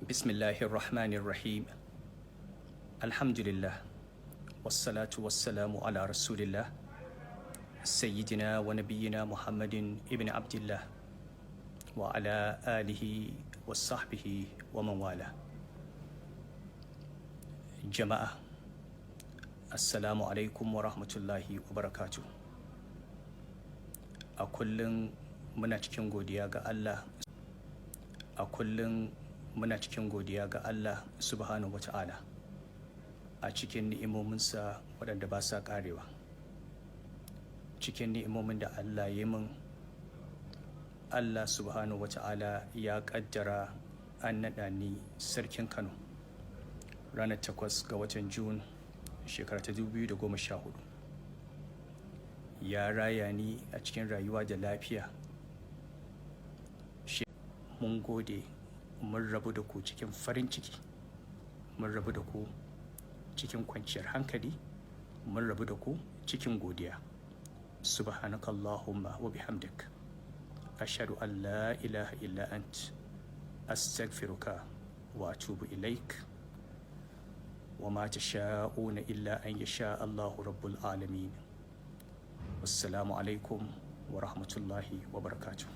Bismillahir Rahmanir Rahim. Alhamdulillah. Wassalatu wassalamu ala Rasulillah. Sayyidina wa nabiyyina Muhammadin ibn Abdullah wa ala alihi wa sahbihi wa man wala. Jama'a, Assalamu alaikum wa rahmatullahi wa barakatuh. A kullum muna cikin godiya ga Allah. A kullum muna cikin godiya ga Allah subhanahu wa ta'ala a cikin ni'imominsa waɗanda ba sa ƙarewa. Cikin ni'imomin da Allah ya min, Allah subhanahu wa ta'ala ya ƙaddara an naɗa ni sarkin Kano ranar 8 ga watan June, shekara ta 2014. Ya raya ni a cikin rayuwa da lafiya. Mun gode, mun rabu da ku cikin farin ciki, mun rabu da ku cikin kwanciyar hankali, mun rabu da ku cikin godiya. Subhanakallahumma wa bihamdik, ashhadu an la ilaha illa ant, astaghfiruka wa atubu ilaik. Wa ma tasha'una illa an yasha Allahu rabbul alamin. Wassalamu alaikum wa rahmatullahi wa barakatuh.